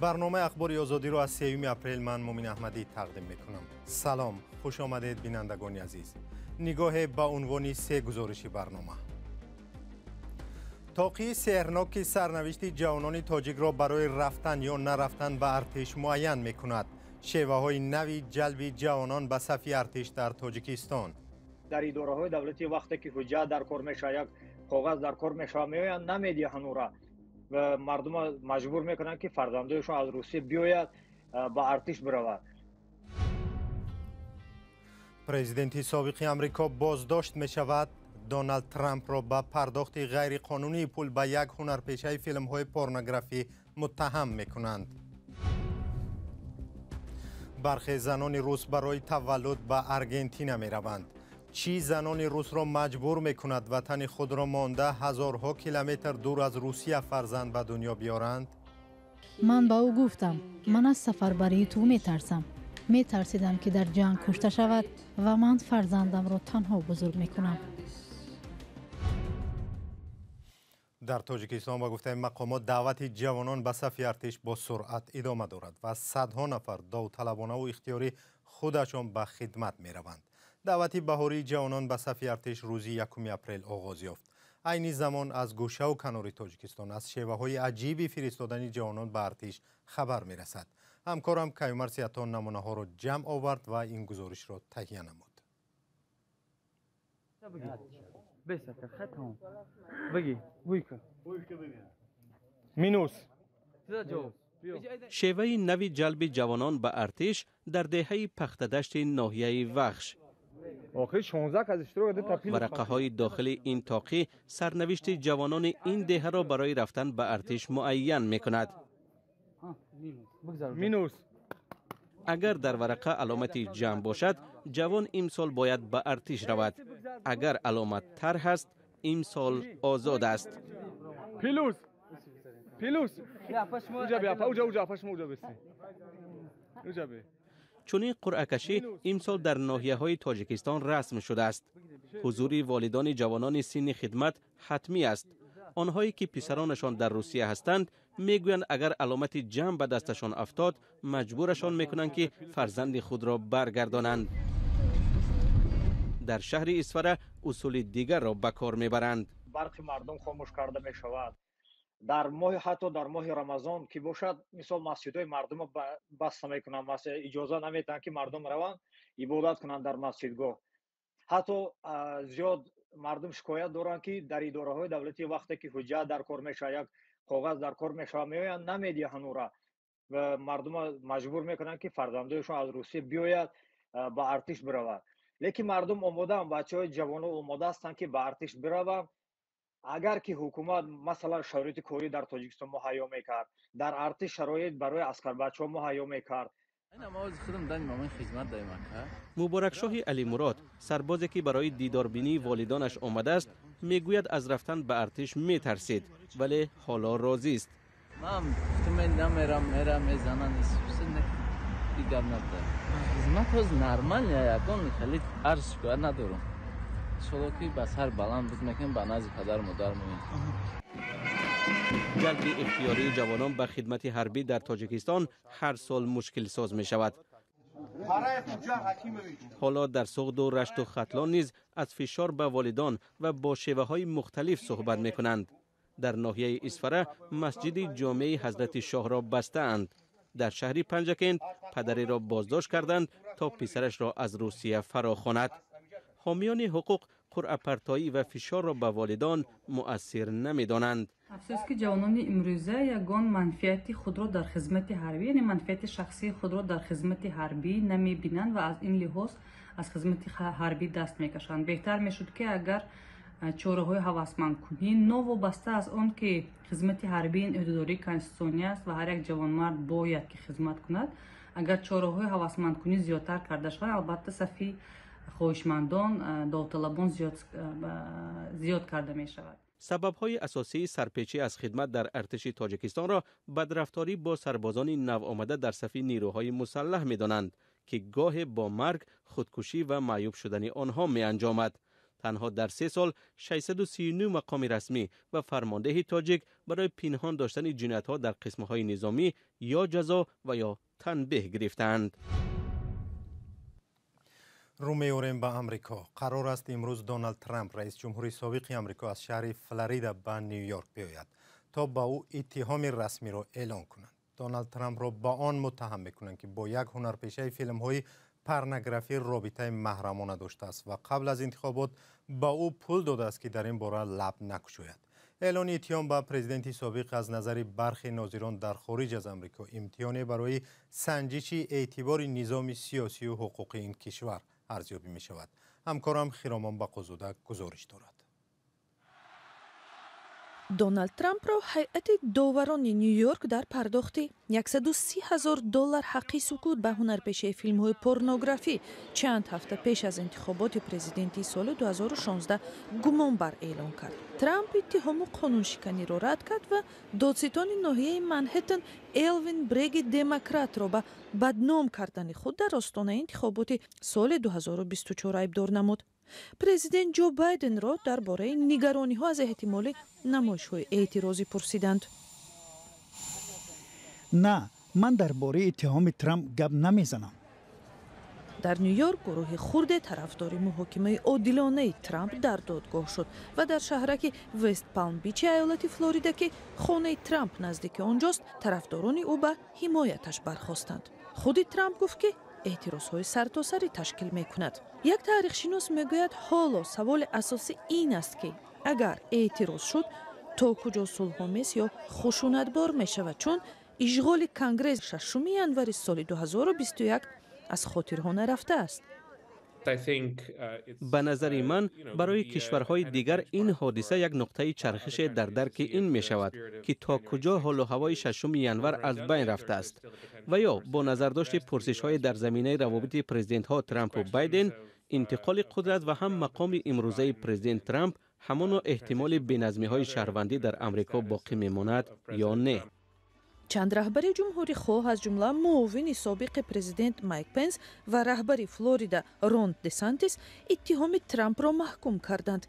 Барномаи Ахбори Озодиро аз 3 апрел ман Мумин Аҳмадӣ тақдим мекунам. Салом, хуш омадед, бинандагони азиз. Нигоҳе ба унвони се гузориши барнома. Тоқии сеҳрнок, ки сарнавишти ҷавонони тоҷикро барои рафтан ё нарафтан ба артиш муайян мекунад. Шеваҳои нави ҷалби ҷавонон ба сафи артиш дар Тоҷикистон. Дар идораҳои давлатӣ вақте ки ҳуҷҷат дар кор мешавад, як коғаз дар кор мешавад, меоянд, намедиҳанд ӯра ва мардума маҷбур мекунанд, ки фарзандояшон аз Русия биёяд, ба артиш биравад. Президенти собиқи Амрико боздошт мешавад. Доналд Трампро ба пардохти ғайриқонунии пул ба як ҳунарпешаи филмҳои порнографӣ муттаҳам мекунанд. Бархе занони рус барои таваллуд ба Аргентина мераванд. Чӣ занони русро маҷбур мекунад ватани худро монда, ҳазорҳо километр дур аз Русия фарзанд ба дунё биёранд? Ман ба ӯ гуфтам: ман аз сафарбарии ту метарсам, метарсидам, ки дар ҷанг кушта шавад ва ман фарзандамро танҳо бузург мекунам. Дар Тоҷикистон, ба гуфтаи мақомот, даъвати ҷавонон ба сафи артиш бо суръат идома дорад ва садҳо нафар довталабонаву ихтиёрӣ худашон ба хидмат мераванд. Даъвати баҳории ҷавонон ба сафи артиш рӯзи 1 апрел оғоз ёфт. Айни замон аз гӯшаву канори Тоҷикистон аз шеваҳои аҷиби фиристодани ҷавонон ба артиш хабар мерасад. Ҳамкорам Каюмар Сиятон намунаҳоро ҷамъ овард ва ин гузоришро таҳия намуд. Шеваи нави ҷалби ҷавонон ба артиш дар деҳаи Пахтадашти ноҳияи Вахш. Варақаҳои дохили ин тоқӣ сарнавишти ҷавонони ин деҳаро барои рафтан ба артиш муайян мекунад. Агар дар варақа аломати ҷамъ бошад, ҷавон имсол бояд ба артиш равад. Агар аломат тарҳ аст, имсол озод аст. Чунин қуръакашӣ имсол дар ноҳияҳои Тоҷикистон расм шудааст. Ҳузури волидони ҷавонони синни хидмат ҳатмӣ аст. Онҳое ки писаронашон дар Русия ҳастанд, мегӯянд, агар аломати ҷамъ ба дасташон афтод, маҷбурашон мекунанд, ки фарзанди худро баргардонанд. Дар шаҳри Исфара усули дигарро ба кор мебаранд. Барқи мардум хомӯш карда мешавад. Дар моҳи, ҳатто дар моҳи Рамазон ки бошад, мисол, масҷидҳои мардумро баста мекунанд, иҷоза наметиҳанд, ки мардум раванд ибодат кунанд дар масҷидгоҳ. Ҳатто зиёд мардум шикоят доранд, ки дар идораҳои давлатӣ вақте ки ҳуҷҷат дар кор мешавад, як коғаз дар кор мешавад, меоянд, намедиҳанд ӯра ва мардума маҷбур мекунанд, ки фарзандояшон аз Русия биёяд, ба артиш биравад. Лекин мардум омодаанд, бачаҳои ҷавоно омода ҳастанд, ки ба артиш бираванд. Агар ки ҳукумат, масалан, шароити корӣ дар Тоҷикистон муҳайё мекард, дар артиш шароит барои аскарбачаҳо муҳайё мекард. Муборакшоҳи Алимурод, сарбозе ки барои дидорбинии волидонаш омадааст, мегӯяд, аз рафтан ба артиш метарсид, вале ҳоло розист. Ҷалби ихтиёрии ҷавонон ба хидмати ҳарбӣ дар Тоҷикистон ҳар сол мушкилсоз мешавад. Ҳоло дар Суғду Рашту Хатлон низ аз фишор ба волидон ва бо шеваҳои мухталиф суҳбат мекунанд. Дар ноҳияи Исфара масҷиди ҷомеи Ҳазрати Шоҳро бастаанд. Дар шаҳри Панҷакент падареро боздошт карданд, то писарашро аз Русия фарохонад. Ҳомиёни ҳуқуқ қуръапартоӣ ва фишорро ба волидон муассир намедонанд. Афсӯс, ки ҷавонони имрӯза ягон манфиати худро дар хизмати ҳарбӣ, яъне манфиати шахсии худро дар хизмати ҳарбӣ намебинанд ва аз ин лиҳоз аз хизмати ҳарбӣ даст мекашанд. Беҳтар мешуд, ки агар чораҳои ҳавасмандкунӣ, новобаста аз он ки хизмати ҳарбӣ ин ӯҳдадории конститутсионӣ аст ва ҳар як ҷавонмард бояд ки хизмат кунад, агар чораҳои ҳавасмандкунӣ зиёдтар карда шавад, албатта сафи хоҳишмандон, довталабон зиёд карда мешавад. Сабабҳои асосии сарпечӣ аз хидмат дар артиши Тоҷикистонро бадрафторӣ бо сарбозони навомада дар сафи нерӯҳои мусаллаҳ медонанд, ки гоҳе бо марг, худкушӣ ва маъюб шудани онҳо меанҷомад. Танҳо дар 3 сол 639 мақоми расмӣ ва фармондеҳи тоҷик барои пинҳон доштани ҷиноятҳо дар қисмҳои низомӣ ё ҷазо ва ё танбеҳ гирифтаанд. Рӯ меорем ба Амрико. Қарор аст имрӯз Доналд Трамп, раис ҷумҳури собиқи Амрико, аз шаҳри Флорида ба Нью-Йорк биёяд, то ба ӯ иттиҳоми расмиро эълон кунанд. Доналд Трампро ба он муттаҳам мекунанд, ки бо як ҳунарпешаи филмҳои порнографӣ робитаи маҳрамона доштааст ва қабл аз интихобот ба ӯ пул додааст, ки дар ин бора лаб накушояд. Эълони иттиҳом ба президенти собиқ аз назари бархе нозирон дар хориҷ аз Амрико имтиҳоне барои санҷиши эътибори низоми сиёсию ҳуқуқии ин кишвар арзёбӣ мешавад. Ҳамкорам Хиромон Бақозода гузориш дорад. Доналд Трампро ҳайати доварони Нью-Йорк дар пардохти 130 ҳазор доллар ҳаққи сукут ба ҳунарпешаи филмҳои порнографӣ чанд ҳафта пеш аз интихоботи президентии соли 2016 гумонбар эълон кард. Трамп иттиҳому қонуншиканиро рад кард ва додситони ноҳияи Манҳеттен Элвин Бреги демократро ба бадном кардани худ дар остонаи интихоботи соли 2024 айбдор намуд. Президент Ҷо Байденро дар бораи нигарониҳо аз эҳтимоли намоишҳои эътирозӣ пурсиданд. На, ман дар бораи иттиҳоми Трамп гап намезанам. Дар Нью-Йорк гурӯҳи хурде тарафдори муҳокимаи одилонаи Трамп дар додгоҳ шуд ва дар шаҳраки Вест Палм Бичи айолати Флорида, ки хонаи Трамп наздики он ҷост, тарафдорони ӯ ба ҳимояташ бархостанд. Худи Трамп гуфт, ки эътирозҳои сартосарӣ ташкил мекунад. Як таърихшинос мегӯяд, ҳоло саволи асосӣ ин аст, ки агар эътироз шуд, то куҷо сулҳомез ё хушунатбор мешавад, чун ишғоли Конгресс 6 январи соли 2021 аз хотирҳо нарафтааст. Ба назари ман, барои кишварҳои дигар ин ҳодиса як нуқтаи чархише дар дарки ин мешавад, ки то куҷо ҳолу ҳавои 6 январ аз байн рафтааст ва ё бо назардошти пурсишҳои дар заминаи равобити президентҳо Трампу Байден, интиқоли қудрат ва ҳам мақоми имрӯзаи президент Трамп, ҳамоно эҳтимоли беназмиҳои шаҳрвандӣ дар Амрико боқӣ мемонад ё не. Чанд раҳбари ҷумҳурихоҳ, аз ҷумла муовини собиқи президент Майк Пенс ва раҳбари Флорида Рон Десантис, иттиҳоми Трампро маҳкум карданд.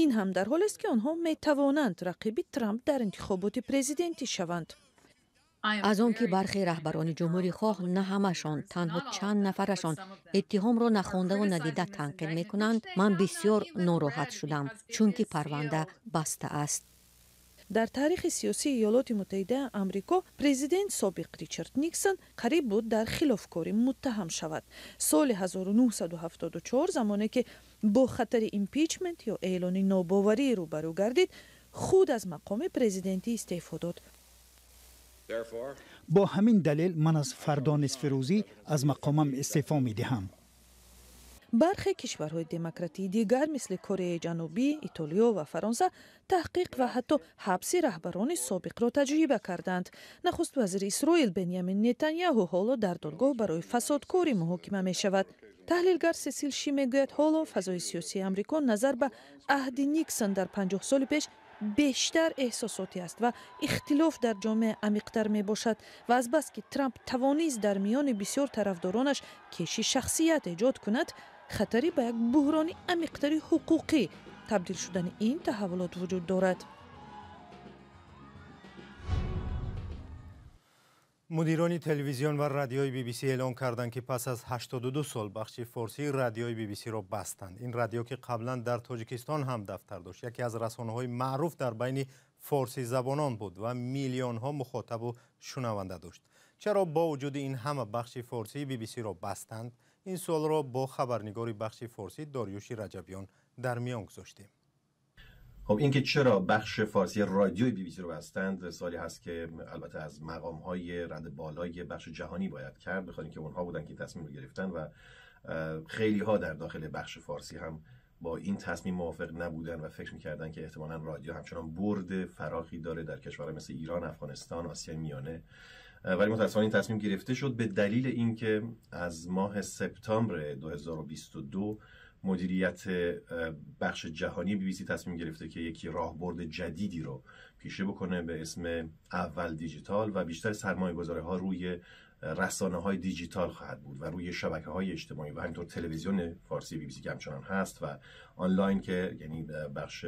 Ин ҳам дар ҳолест, ки онҳо метавонанд рақиби Трамп дар интихоботи президентӣ шаванд. Аз он ки бархе раҳбарони ҷумҳурихоҳ, на ҳамашон, танҳо чанд нафарашон, иттиҳомро нахондаву надида танқид мекунанд, ман бисёр нороҳат шудам, чунки парванда баста аст. Дар таърихи сиёсии Иёлоти Муттаҳидаи Амрико президент собиқ Ричард Никсон қариб буд дар хилофкорӣ муттаҳам шавад. Соли 1974, замоне ки бо хатари импичмент ё эълони нобоварӣ рӯбарӯ гардид, худ аз мақоми президентӣ истеъфо дод. Бо ҳамин далел ман аз фардо нисфирӯзӣ аз мақомам истеъфо медиҳам. Бархе кишварҳои демократии дигар, мисли Кореяи Ҷанубӣ, Итолиё ва Фаронса, таҳқиқ ва ҳатто ҳабси раҳбарони собиқро таҷриба карданд. Нахуст вазири Исроил Бенямин Нетаняҳу ҳоло дар додгоҳ барои фасодкорӣ муҳокима мешавад. Таҳлилгар Сесил Ши мегӯяд, ҳоло фазои сиёсии Амрико назар ба аҳди Никсон дар 50 соли пеш бештар эҳсосотӣ аст ва ихтилоф дар ҷомеа амиқтар мебошад ва азбаски Трамп тавонист дар миёни бисёр тарафдоронаш кеши шахсият эҷод кунад, хатари ба як буҳрони амиқтари ҳуқуқӣ табдил шудани ин таҳаввулот вуҷуд дорад. Мудирони телевизион ва радиои BBC эълон карданд, ки пас аз 82 сол бахши форсии радиои BBC-ро бастанд. Ин радио, ки қаблан дар Тоҷикистон ҳам дафтар дошт, яке аз расонаҳои маъруф дар байни форсизабонон буд ва миллионҳо мухотабу шунаванда дошт. Чаро бо вуҷуди ин ҳама бахши форсии BBC-ро бастанд? Ин суолро бо хабарнигори бахши форсӣ Дориюши Раҷабиён дар миён гузоштем. خب، اینکه چرا بخش فارسی رادیوی بی بی سی رو بستند سوالی هست که البته از مقام های رده بالای بخش جهانی باید کرد، بخاطر اینکه اونها بودن که تصمیم رو گرفتن و خیلی ها در داخل بخش فارسی هم با این تصمیم موافق نبودن و فکر میکردن که احتمالا رادیو همچنان برد فراخی داره در کشورهای مثل ایران، افغانستان، آسیای میانه، ولی متاسفانه این تصمیم گرفته شد به دلیل اینکه از ماه سپتامبر 2022 مدیریت بخش جهانی بی بی سی تصمیم گرفته که یکی راهبرد جدیدی رو پیشه بکنه به اسم اول دیجیتال و بیشتر سرمایه گذاری ها روی رسانه های دیجیتال خواهد بود و روی شبکه های اجتماعی و همینطور تلویزیون فارسی بی بی سی که همچنان هست و آنلاین که یعنی بخش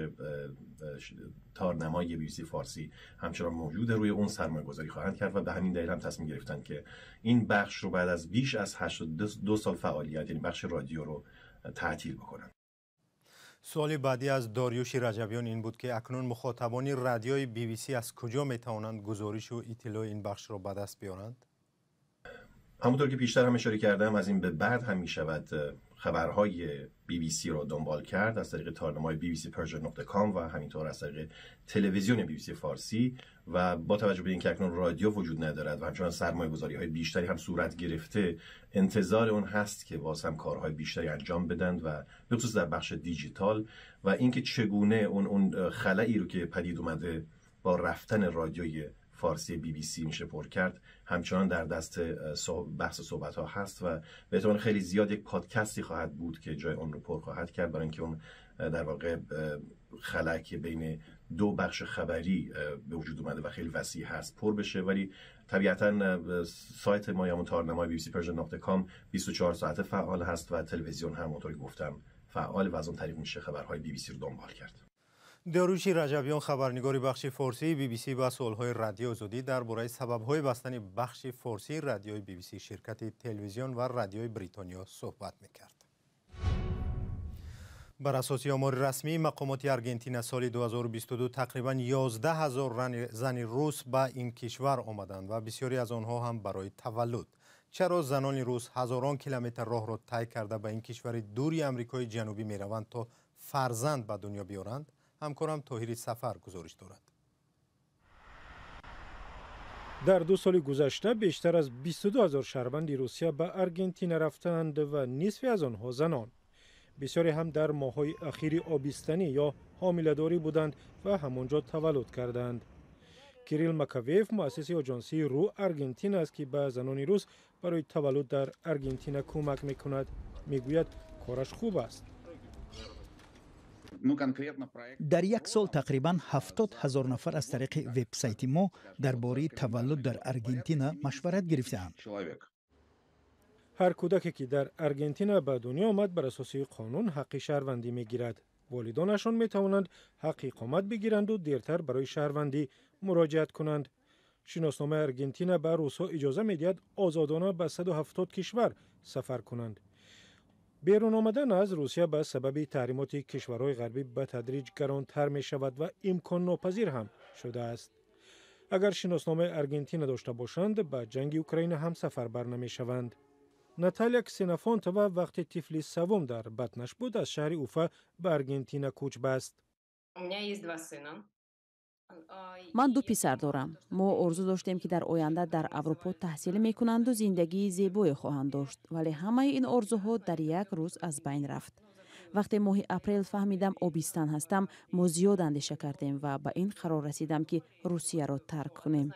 تارنمای بی بی سی فارسی همچنان موجوده، روی اون سرمایه گذاری خواهند کرد و به همین دلیل هم تصمیم گرفتن که این بخش رو بعد از بیش از 82 سال فعالیت، یعنی بخش رادیو رو تعطیل بکنن. سوال بعدی از داریوش رجبیان این بود که اکنون مخاطبان رادیوی بی بی سی از کجا می توانند گزارش و اطلاع این بخش را به دست بیارند؟ همونطور که پیشتر هم اشاره کردم، از این به بعد هم می شود خبرهای بی بی سی رو دنبال کرد از طریق تارنمای bbcpersian.com و همینطور از طریق تلویزیون بی بی سی فارسی. و با توجه به اینکه اکنون رادیو وجود ندارد و همچنان سرمایه گذاری های بیشتری هم صورت گرفته، انتظار اون هست که باز هم کارهای بیشتری انجام بدن و به خصوص در بخش دیجیتال و اینکه چگونه اون خلایی رو که پدید اومده با رفتن رادیوی فارسی بی بی سی میشه پر کرد، همچنان در دست بحث صحبت ها هست و به احتمال خیلی زیاد یک پادکستی خواهد بود که جای اون رو پر خواهد کرد، برای اینکه اون در واقع خلأ که بین دو بخش خبری به وجود اومده و خیلی وسیع هست پر بشه. ولی طبیعتا سایت ما یا تارنمای bbcpersian.com 24 ساعته فعال هست و تلویزیون هم همونطوری گفتم فعال و از اون طریق میشه خبرهای بی بی سی رو دنبال کرد. داریوش رجبیان، خبرنگار بخش فارسی بی بی سی، با سوالهای رادیو آزادی درباره سبب‌های بستن بخش فارسی رادیوی بی بی سی، شرکت تلویزیون و رادیوی بریتانیا صحبت میکرد. بر اساس آمار رسمی مقامات ارژانتین، سال 2022 تقریبا 11 هزار زن روس به این کشور آمدند و بسیاری از آنها هم برای تولد. چرا زنان روس هزاران کیلومتر راه را طی کرده به این کشور دوری امریکای جنوبی میروند تا فرزند به دنیا بیارند؟ ҳамкорам Тоҳири Сафар гузориш дорад. Дар 2 соли гузашта бештар аз 22 ҳазор шаҳрванди Русия ба Аргентина рафтаанд ва нисфе аз онҳо занон. Бисёре ҳам дар моҳҳои ахири обистанӣ ё ҳомиладорӣ буданд ва ҳамонҷо таваллуд карданд. Кирилл Маковеев муассиси оҷонсии Ру Аргентина аст, ки ба занони рус барои таваллуд дар Аргентина кӯмак мекунад. Мегӯяд, кораш хуб аст. Дар як сол тақрибан 70 ҳазор нафар аз тариқи вебсайти мо дар бораи таваллуд дар Аргентина машварат гирифтаанд. Ҳар кӯдаке, ки дар Аргентина ба дунё омад, бар асоси қонун ҳаққи шаҳрвандӣ мегирад. Волидонашон метавонанд ҳаққи иқомат бигиранду дертар барои шаҳрвандӣ муроҷиат кунанд. Шиносномаи Аргентина ба русҳо иҷоза медиҳад озодона ба 170 кишвар сафар кунанд. Берун омадан аз Русия ба сабаби таҳримоти кишварҳои ғарбӣ ба тадриҷ гаронтар мешавад ва имконнопазир ҳам шудааст. Агар шиносномаи Аргентина дошта бошанд, ба ҷанги Украина ҳам сафарбар намешаванд. Наталия Ксенофонтова вақте тифли саввум дар батнаш буд, аз шаҳри Уфа ба Аргентина кӯч баст. Ман ду писар дорам. Мо орзу доштем, ки дар оянда дар Аврупо таҳсил мекунанду зиндагии зебое хоҳанд дошт, вале ҳамаи ин орзуҳо дар як рӯз аз байн рафт. Вақте моҳи апрел фаҳмидам обистан ҳастам, мо зиёд андеша кардем ва ба ин қарор расидам, ки Русияро тарк кунем.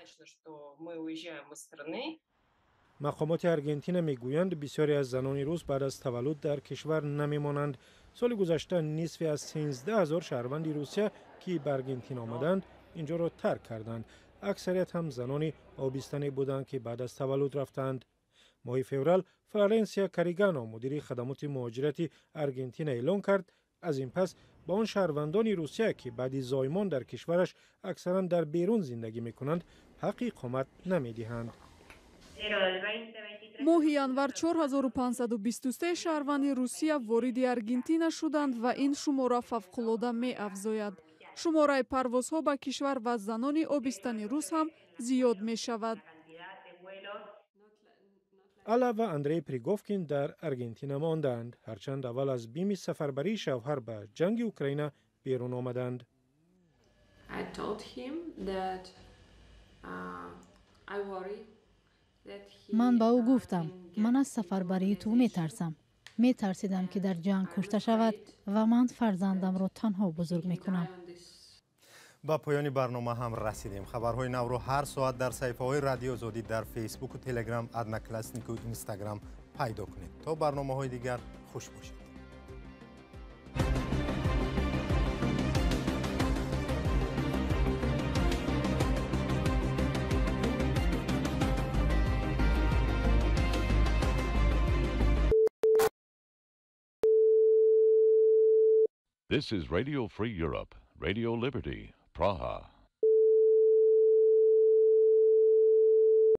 Мақомоти Аргентина мегӯянд, бисёре аз занони рус баъд аз таваллуд дар кишвар намемонанд. Соли гузашта нисфе аз 13 ҳазор шаҳрванди Русия, ки ба Аргентина омаданд, инҷоро тарк карданд. Аксарият ҳам занони обистанӣ буданд, ки баъд аз таваллуд рафтанд. Моҳи феврал Флоренсия Каригано, мудири хадамоти муҳоҷирати Аргентина, эълон кард, аз ин пас ба он шаҳрвандони Русия, ки баъди зоймон дар кишвараш аксаран дар берун зиндагӣ мекунанд, ҳаққи иқомат намедиҳанд. Моҳи январ 4523 шаҳрванди Русия вориди Аргентина шуданд ва ин шумора фавқулода меафзояд. Шумораи парвозҳо ба кишвар ва занони обистани рус ҳам зиёд мешавад. Алла ва Андрей Приговкин дар Аргентина мондаанд, ҳарчанд аввал аз бими сафарбарии шавҳар ба ҷанги Украина берун омаданд. Ман ба ӯ гуфтам: «Ман аз сафарбарии ту метарсам». Метарсидам, ки дар ҷанг кушта шавад ва ман фарзандамро танҳо бузург мекунам. Ба поёни барнома ҳам расидем. Хабарҳои навро ҳар соат дар саҳифаҳои Радио Озодӣ дар Фейсбуку, Телеграм, Однокласснику Инстаграм пайдо кунед. То барномаҳои дигар хуш бошед. This is Radio Free Europe, Radio Liberty, Praha.